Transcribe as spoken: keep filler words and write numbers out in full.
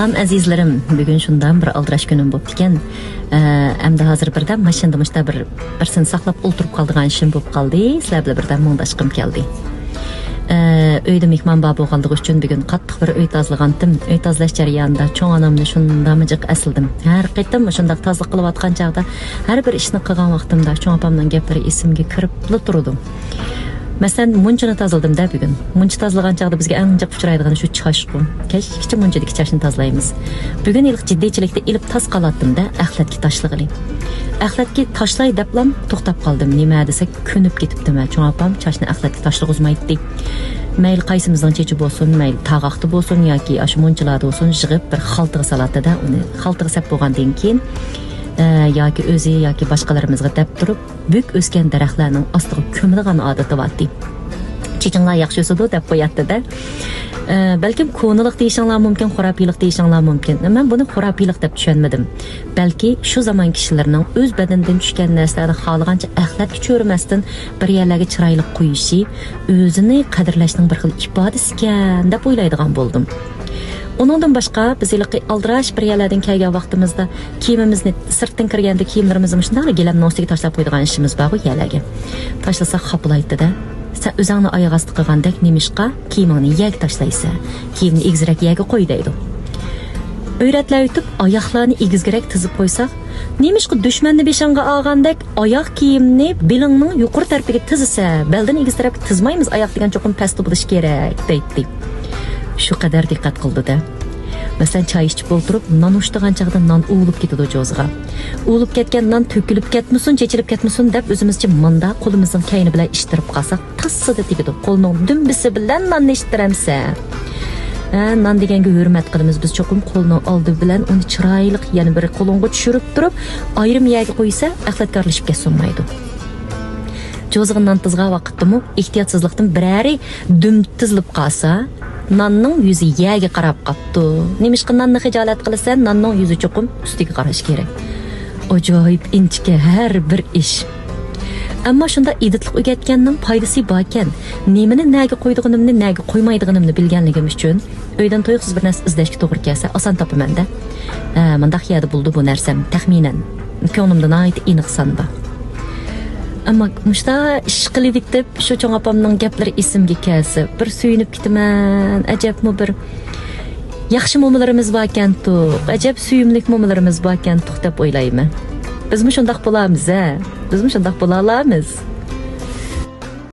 سالام ئەزىزلىرىم، بۈگۈن شۇنداق بىر ئالدىراش كۈنۈم بوپتىكەن. ئە، ئەمدى ھازىر بىردەم ماشىنىدا مۇشتا بىر، بىرسىنى ساقلاپ ئولتۇرۇپ قالىدىغان ئىشىم بوپ قالدى. سىلەر بىلەن بىردەم مۇڭداشقۇم كەلدى. ئە، ئۆيدە مېھمان بار بولغانلىقى ئۈچۈن بۈگۈن قاتتىق بىر ئۆي تازىلىغانتىم. ئۆي تازىلاش جەريانىدا چوڭ ئانامنى شۇنداقمۇ جىق ئەسلىدىم. ھەر قېتىم مۇشۇنداق تازىلىق قىلىۋاتقان چاغدا ھەر بىر ئىشنى قىلغان ۋاقتىمدا چوڭ ئاپامنىڭ گەپلىرى ئېسىمگە كىرىپلا تۇرىدۇ. مەسىلەن، مۇنچىنى تازىلىدىم-دە بۈگۈن. مۇنچا تازىلىغان چاغدا بىزگە ئەڭ جىق ئۇچرايدىغىنى شۇ چاچقۇ. كەچكىچە مۇنچىدىكى چاچنى تازىلايمىز. بۈگۈن ھېلىقى جىددىيچىلىكتە ئېلىپ تاس قالاتتىم-دە، ئەخلەتكە تاشلىغىلى. ئەخلەتكە تاشلاي دەپلا توختاپ قالدىم. نېمە دېسەك، كۆنۈپ كېتىپتىمەن. چوڭ ئاپام چاچنى ئەخلەتكە تاشلىغۇزمايتتى. مەيلى قايسىمىزنىڭ چېچى بولسۇن، مەيلى تاغاقتا بولسۇن ياكى ئاشۇ مۇنچىلادا بولسۇن، يىغىپ بىر خالتىغا سالاتتى-دە ئۇنى. خالتىغا سەپ بولغاندىن كېيىن، ئە، ياكى ئۆزى ياكى باشقىلىرىمىزغا دەپ تۇرۇپ، بۈك ئۆسكەن دەرەخلەرنىڭ ئاستىغا كۆمىدىغان ئادىتى بارتى. چېچىڭلار ياخشى ئۆسىدۇ دەپ قوياتتى-دە. ئە، بەلكىم كونىلىق دېيىشىڭلار مۇمكىن، خۇراپىيلىق دېيىشىڭلار مۇمكىن. مەن بۇنى خۇراپىيلىق دەپ چۈشەنمىدىم. بەلكى شۇ زامان كىشىلىرىنىڭ ئۆز بەدىنىدىن چۈشكەن نەرسىلەرنى خالىغانچە ئەخلەتكە چۆرىمەستىن بىر يەرلەرگە چىرايلىق قويۇشى، ئۆزىنى قەدىرلەشنىڭ بىر خىل ئىپادىسىكەن دەپ ئويلايدىغان بولدۇم. ئۇنىڭدىن باشقا، بىز ھېلىقى ئالدىراش بىر يەرلەردىن كەلگەن ۋاقتىمىزدا كىيىمىمىزنى، سىرتتىن كىرگەندە كىيىملىرىمىزنى مۇشۇنداقلا گىلەمنىڭ ئۈستىگە تاشلاپ قويىدىغان ئىشىمىز بارغۇ يەرلەرگە. تاشلىساق خاپىلايتتى-دە. سەن ئۆزۈڭنى ئاياغ ئاستى قىلغاندەك نېمىشقا كىيىمىڭنى يەرگە تاشلايسەن؟ كىيىمنى ئېگىزرەك يەرگە قوي دەيدۇ. ئۆيرەتلەۋېتىپ ئاياقلارنى ئېگىزگىرەك تىزىپ قويساق، نېمىشقا دۈشمەننى بېشىڭغا ئالغاندەك ئاياغ كىيىمنى بېلىڭنىڭ يۇقىرى تەرىپىگە تىزىسەن؟ بەلدىن ئېگىز تەرەپكە تىزمايمىز، ئاياق دېگەن چوقۇم پەستە بولۇشى كېرەك دەيتتى. شۇ قەدەر دىققەت قىلدى-دە. مەسىلەن، چاي ئىچىپ ئولتۇرۇپ نان ئۇشتىغان چاغدا نان ئۇۋۇلۇپ كېتىدۇ جوزىغا. ئۇۋۇلۇپ كەتكەن نان تۆكۈلۈپ كەتمىسۇن، چېچىلىپ كەتمىسۇن دەپ ئۆزىمىزچە مۇنداق قولىمىزنىڭ كەينى بىلەن ئىتتىرىپ قالساق، تاسسىدە تېگىدۇ. قولنىڭ دۈمبىسى بىلەن ناننى ئىتتىرەمسەن؟ ھە، نان دېگەنگە ھۆرمەت قىلىمىز. بىز چوقۇم قولنىڭ ئالدى بىلەن ئۇنى چىرايلىق يەنە بىر قولۇڭغا چۈشۈرۈپ تۇرۇپ، ئايرىم يەرگە قويسا، ئەخلەتكارلىشىپ كەتسۇنمايدۇ. جوزىغا نان تىزغان ۋاقىتتىمۇ ئېھتىياتسىزلىقتىن بىرەرى دۈم تىزىلىپ قالسا، ناننىڭ يۈزى يەرگە قاراپ قاپتۇ. نېمىشقا ناننى خىجالەت قىلىسەن؟ ناننىڭ يۈزى چوقۇم ئۈستىگە قاراش كېرەك. ئاجايىپ ئىنچىكە ھەر بىر ئىش. ئەمما شۇنداق ئېدىتلىق ئۆگەتكەننىڭ پايدىسى باركەن. نېمىنى نەگە قويىدىغىنىمنى، نەگە قويمايدىغىنىمنى بىلگەنلىكىم ئۈچۈن، ئۆيدىن تۇيۇقسىز بىر نەرسە ئىزدەشكە توغرا كەلسە، ئاسان تاپىمەن-دە. ھە، مۇنداق يەردە بولىدۇ بۇ نەرسەم، تەخمىنەن. كۆڭلۈمدە ناھايىتى ئېنىق سان بار. ئەمما مۇشتا ئىش قىلىۋېتىپ، شۇ چوڭ ئاپامنىڭ گەپلىرى ئېسىمگە كەلسە، بىر سۆيۈنۈپ كېتىمەن. ئەجەبمۇ بىر ياخشى مومىلىرىمىز باركەنتۇق، ئەجەب سۆيۈملۈك مومىلىرىمىز باركەنتۇق دەپ ئويلايمەن. بىزمۇ شۇنداق بولارمىز، ھە؟ بىزمۇ شۇنداق بولالارمىز؟